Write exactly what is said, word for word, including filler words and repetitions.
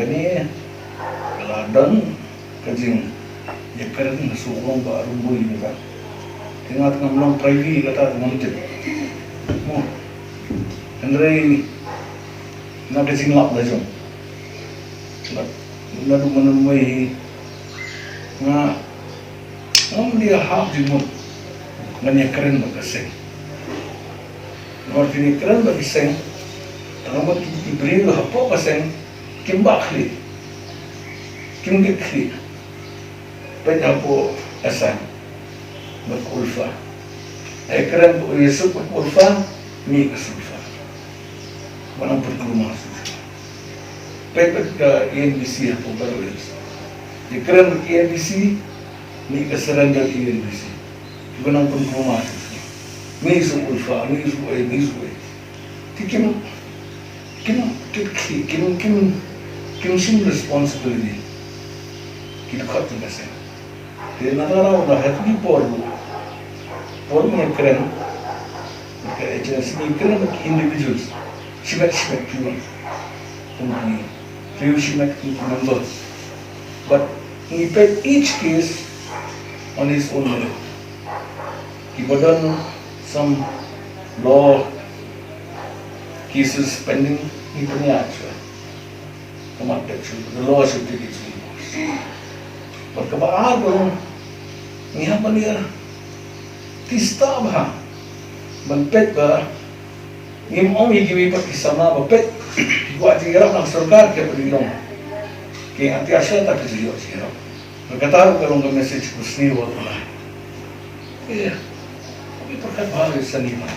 Kane ka la don ka jingïakren na shuh long ba rumbui ïa kata. Te nga te ngam long privy ïa kata, ngam tip. Mo. Hynrei na ka jinglap la jong, naduh mynno mynno hi nga ngam dei hap jingmut ngan ïakren bad ka seng. Namar phin ïakren bad ka seng, tang ba ki, ki briew hapoh ka seng kim bah khlieh, kim git khlieh. Peit hapoh Asan bad ka Ulfa. Ai kren bad u Yusuf bad ka Ulfa, mih ka Sulfa. Ba nang pynkulmar shuh shuh. Peit bad ka E N B C hapoh Garo Hills. Ai kren bad ka E N B C, mih ka surrender E N B C. Ba nang pynkulmar shuh shuh. Mih shuh Ulfa, mih shuh ei, mih shuh ei. Te kim, kim, kim, kim, kim, kim shim responsibility. Ki dkhot jong ka seng. Te na ka daw na ha ki por ruh, por ngi kren, ka agency ngi kren ki individuals, shimet shimet ki wan, kum ki briew shimet, kum ki members. But ngi peit each case on its own merit. Kiba don some law cases pending, ngi pynïaid shuwa. Ka mat dep shuh, the law should take its own course. Bad kaba ar ka long, ngi hap ban ïa tista bha ban peit ba ngim ong ïa kiwei pat ki samla ba peit, ki kwah jingïarap na ka sorkar, ki hap ban ïalong. Ki atiar sha ta ki ju ïoh jingïarap. Bad kata ruh ka long ka message kaba sniew bad kaba lai. Ïa, ki pyrkhat bha ïa sani bha.